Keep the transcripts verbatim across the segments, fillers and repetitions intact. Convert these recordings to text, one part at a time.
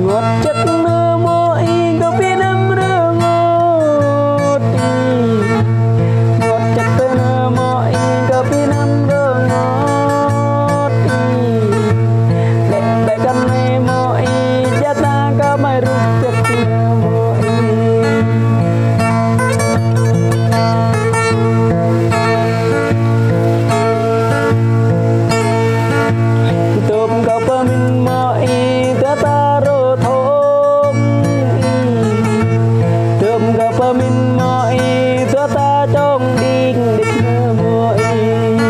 Rơngot čăt nao mơ̆ ih, kâo ƀu năm rơngot ih. Rơngot čăt nao mơ̆ ih, kâo ƀu năm rơngot ih. Lĕ ƀĕ kăn nao mơ̆ ih, jăt ta kơ mai ruk čăt nao mơ̆ ih. Tơm kâo pơmĭn mơ̆ ih, tơ ta rơthŏm ih. Tơm kâo pơmĭn mơ̆ ih, tơ ta čong đing đĭt nao mơ̆ ih.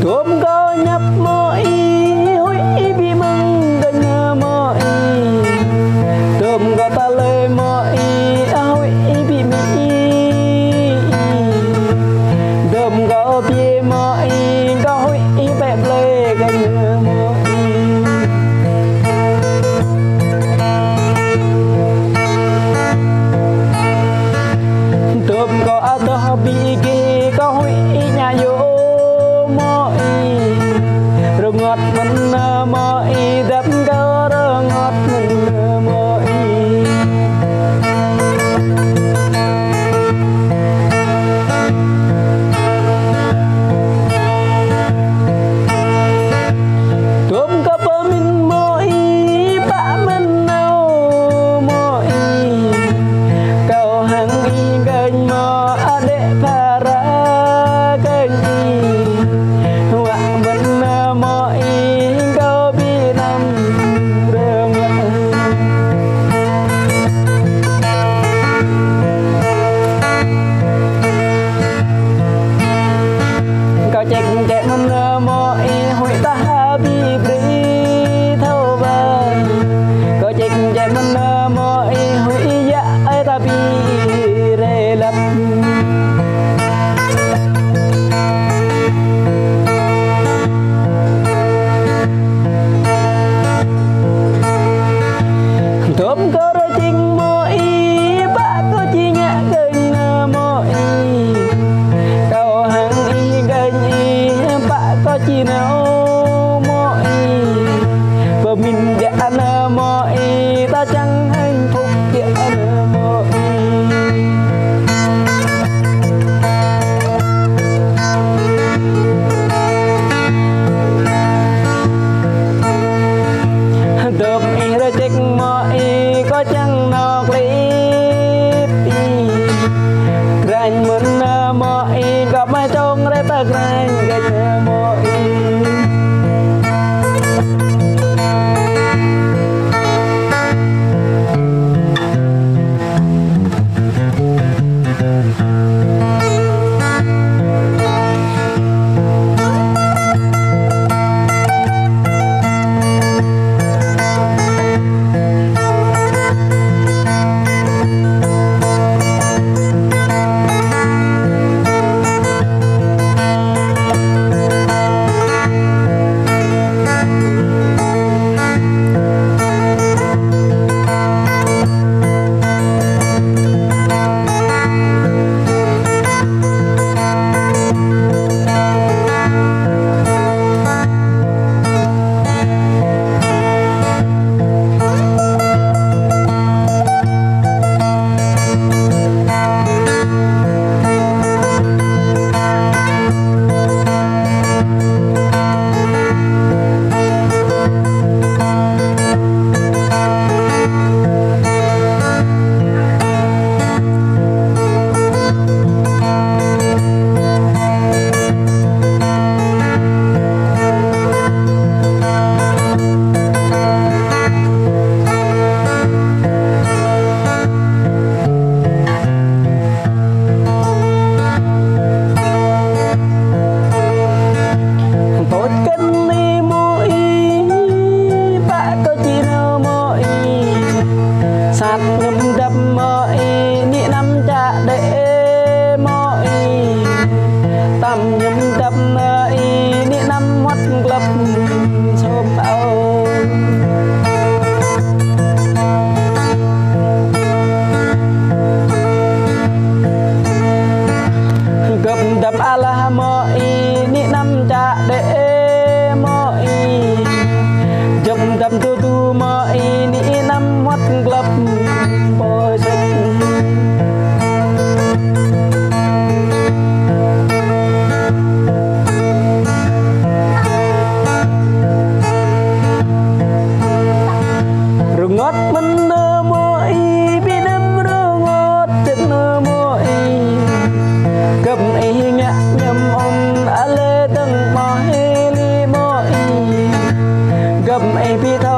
Tơm kâo ñăp mơ̆ ih, huĭ ih ƀu mơ̆ng kơ nao mơ̆ ih. Tơm kâo tơlơi mơ̆ ih, a huĭ ih ƀu mĭn ih. Tơm kâo ƀiă mơ̆ ih, kâo huĭ ih ƀĕ blơi kơ nao mơ̆ ih. Tơm kâo adoh ƀu gih, kâo huĭ ih ña yơh mơ̆ ih. Rơngot mơ̆n nao mơ̆ ih, dăp kâo rơngot mơ̆n nao mơ̆ ih. Tơm kâo pơmĭn mơ̆ ih, pă mơ̆n nao mơ̆ ih. Kâo hăng ih kơnh mơ̆, adĕ phara kơnh ih. Huă mơ̆n nao mơ̆ ih, kâo ƀu Tơdu mơ̆ ih anăm wơ̆t glăp pơsek. Rơngot mơ̆n mơ̆ ih ƀu đăm rơngot, čĕt mơ̆ ih. Gơ̆p ih ngă ñăm ôn ale dơ̆ng mơ̆ hili mơ̆ ih. Gơ̆p ih ƀu